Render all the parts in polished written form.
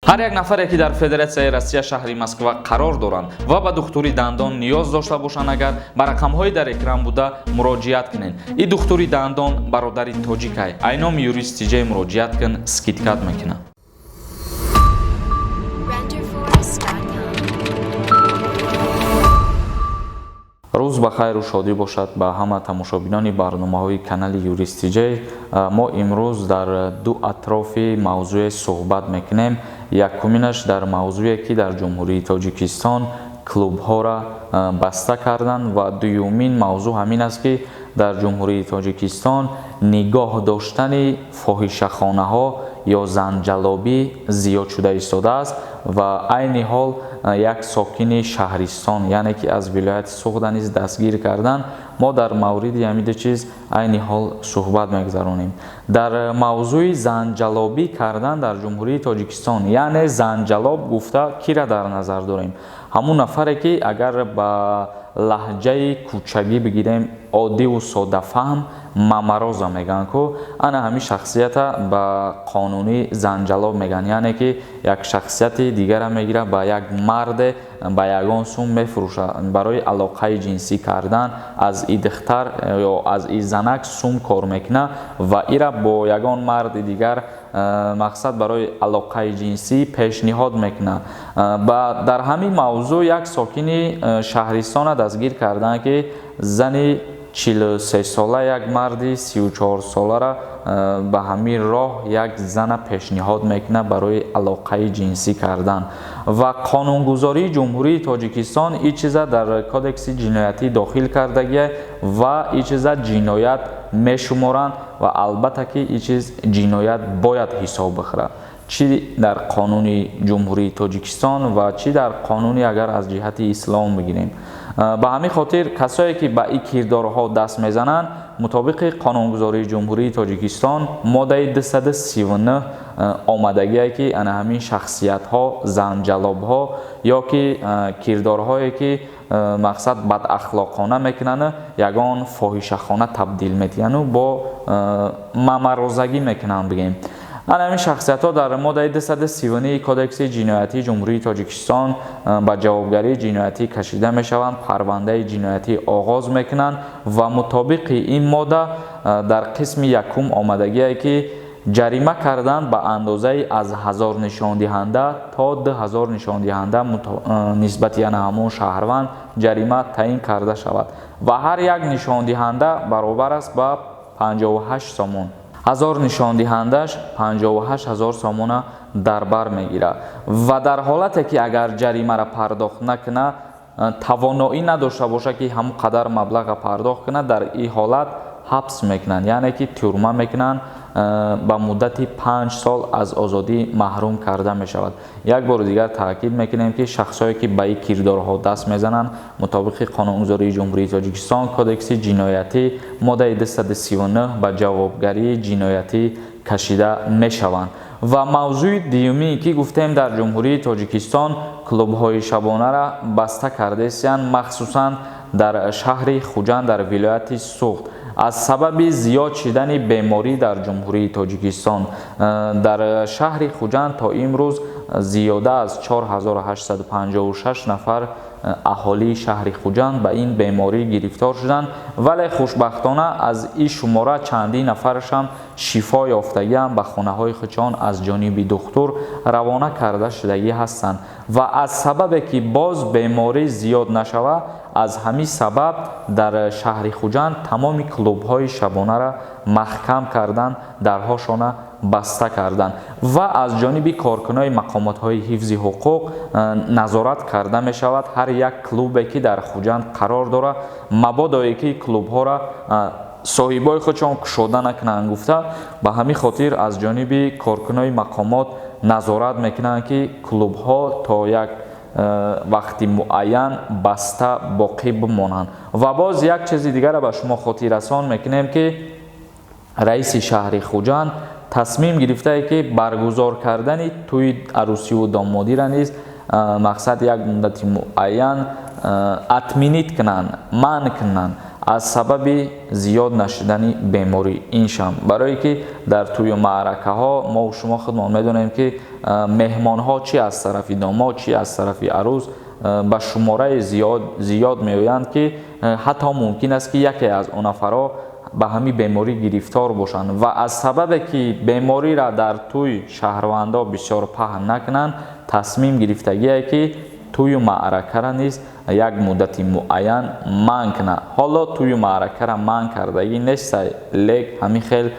Ҳар як нафаре, ки дар Федератсияи Россия, шаҳри Москва қарор доранд ва ба духтури дандон ниёз дошта бошанд, агар ба рақамҳои дар экран буда муроҷиат кунед. И духтури дандон бародари тоҷикай. Ай номи Юрист Тиҷай муроҷиат кун, скидка т мекунад. Renderforest.com. Рӯз ба хайру шодӣ бошад ба ҳама тамошобинони барномаҳои канали Юрист Тиҷай. Мо имрӯз дар ду атрофи мавзӯе суҳбат мекунем. Якуминаш дар мавзӯе, ки дар Ҷумҳурии Тоҷикистон клубҳоро баста карданд, ва дуюмин мавзӯъ ҳамин аст, ки дар Ҷумҳурии Тоҷикистон нигоҳ доштани фоҳишахонаҳо ё занҷалобӣ зиёд шуда истодааст ва айни ҳол як сокини шаҳристон, яъне ки аз вилояти Суғда низ дастгир карданд. Мо дар мавриди ҳамин ду чиз айни ҳол суҳбат мегузаронем. Дар мавзӯи занҷалобӣ кардан дар Ҷумҳурии Тоҷикистон, яъне занҷалоб гуфта кира дар назар дорем? Ҳамун нафаре, ки агар ба лаҳҷаи кӯчагӣ бигирем, оддиву содафаҳм, мамароза мегӯянд ку, ана ҳамин шахсията ба қонунӣ занҷалоб мегӯянд, яъне ки як шахсияти дигара мегирад, ба як марде ба ягон сум мефурӯшад барои алоқаи ҷинсӣ кардан. Аз и духтар ё аз и занак сум кор мекунад ва ира бо ягон марди дигар, мақсад, барои алоқаи ҷинсӣ пешниҳод мекунад. Дар ҳамин мавзӯъ як сокини шаҳристона дастгир карданд, ки зани 43сола як марди 34солара ба ҳамин роҳ як зана пешниҳод мекунад барои алоқаи ҷинсӣ кардан. Ва қонунгузории Ҷумҳурии Тоҷикистон ин чиза дар кодекси ҷиноятӣ дохил кардагия ва ин чиза ҷиноят мешуморанд ва албатта ки ин чиз ҷиноят бояд ҳисоб бихӯрад, чӣ дар қонуни Ҷумҳурии Тоҷикистон ва чӣ дар қонуни, агар аз ҷиҳати ислом бигирем. Ба ҳамин хотир касое, ки ба ин кирдорҳо даст мезананд, мутобиқи қонунгузории Ҷумҳурии Тоҷикистон моддаи 239 омадагие, ки ана ҳамин шахсиятҳо, занҷалобҳо ё ки кирдорҳое, ки мақсад, бадахлоқона мекунанд, ягон фоҳишахона табдил медиҳану бо мамарозагӣ мекунанд, бигем, ана ҳамин шахсиятҳо дар моддаи 239 кодекси ҷиноятии Ҷумҳурии Тоҷикистон ба ҷавобгарии ҷиноятӣ кашида мешаванд, парвандаи ҷиноятӣ оғоз мекунанд. Ва мутобиқи ин модда дар қисми якум омадагие, ки ҷарима кардан ба андозаи аз 1000 нишондиҳанда то 2000 нишондиҳанда нисбати ана ҳамон шаҳрванд ҷарима таъин карда шавад ва ҳар як нишондиҳанда баробар аст ба 58 сомон. 1000 нишондиҳандаш 58 000 сомона дар бар мегирад. Ва дар ҳолате, ки агар ҷаримаро пардохт накунад, тавоноӣ надошта бошад, ки ҳамон қадар маблағро пардохт кунад, дар ин ҳолат ҳабс мекунанд, яъне ки тюрьма мекунанд, ба муддати 5 сол аз озодӣ маҳрум карда мешавад. Як бори дигар таъкид мекунем, ки шахсое, ки ба ин кирдорҳо даст мезананд, мутобиқи қонунгузории Ҷумҳурии Тоҷикистон, кодекси ҷиноятӣ моддаи 239 ба ҷавобгарии ҷиноятӣ кашида мешаванд. Ва мавзӯи дуюмие, ки гуфтем, дар Ҷумҳурии Тоҷикистон клубҳои шабонара баста кардесиянд, махсусан дар шаҳри Хуҷанд, дар вилояти Суғд, аз сабаби зиёд шидани беморӣ дар Ҷумҳурии Тоҷикистон. Дар шаҳри Хуҷанд то имрӯз зиёда аз 4856 нафар аҳолии шаҳри Хуҷанд ба ин беморӣ гирифтор шуданд, вале хушбахтона аз ин шумора чандин нафарашам шифо ёфтагиам, ба хонаҳои худшон аз ҷониби духтур равона карда шудагӣ ҳастанд. Ва аз сабабе, ки боз беморӣ зиёд нашавад, аз ҳамин сабаб дар шаҳри Хуҷанд тамоми клубҳои шабонара маҳкам кардан, дарҳошона баста карданд ва аз ҷониби коркунони мақомотҳои ҳифзи ҳуқуқ назорат карда мешавад ҳар як клубе, ки дар Хуҷанд қарор дорад, мабодое ки клубҳоро соҳибои худшон кушода накунанд гуфта. Ба ҳамин хотир аз ҷониби коркунони мақомот назорат мекунанд, ки клубҳо то як вақти муайян баста боқӣ бимонанд. Ва боз як чизи дигарро ба шумо хотиррасон мекунем, ки раиси шаҳри Хуҷанд тасмим гирифтае, ки баргузор кардани тӯи арӯсиву домодиро низ, мақсад, як муддати муайян отменить кунанд, манъ кунанд. Аз сабаби зиёд нашидани беморӣ иншам, барое ки дар тӯю маъракаҳо мо шумо худмон медонем, ки меҳмонҳо чи аз тарафи домод, чи аз тарафи арӯз ба шумораи зиёд меоянд, ки ҳатто мумкин аст, ки яке аз он нафарҳо ба ҳамин беморӣ гирифтор бошанд. Ва аз сабабе ки бемориро дар тӯй шаҳрвандо бисёр паҳн накунанд, тасмим гирифтагие, ки тӯю маъракаро низ як муддати муайян манъ кунад. Ҳоло тӯю маъракаро манъ кардагӣ нестай, лек ҳамин хел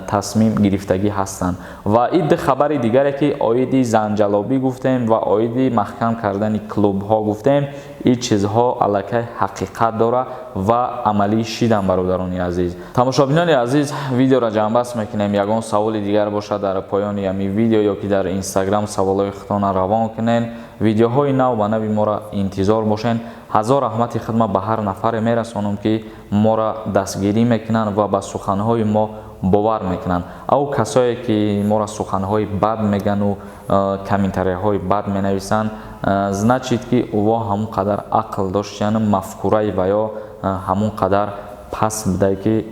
тасмим гирифтагӣ ҳастанд. Ва ин ду хабари дигаре, ки оиди занҷалобӣ гуфтем ва оиди маҳкам кардани клубҳо гуфтем, ин чизҳо аллакай ҳақиқат дорад ва амалӣ шидан. Бародарони азиз, тамошобинони азиз, видеоро ҷамъбаст мекунем. Ягон саволи дигар бошад, дар поёни ҳамин видео ё ки дар Инстаграм саволҳои худтонро равон кунед. Видеоҳои нав ба нави моро интизор бошед. Ҳазор раҳмати хидмат ба ҳар нафаре мерасонам, ки моро дастгирӣ мекунанд ва ба суханҳои мо бовар мекунанд. Ав касое ки моро суханҳои бад мегану комментарияҳои бад менависанд, значит ки ӯво ҳамон қадар ақл доштияну мафкураи ва ё ҳамон қадар паст будае, ки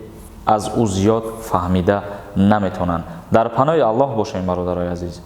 аз ӯ зиёд фаҳмида наметавонанд. Дар паноҳи Аллоҳ бошем, бародарои азиз.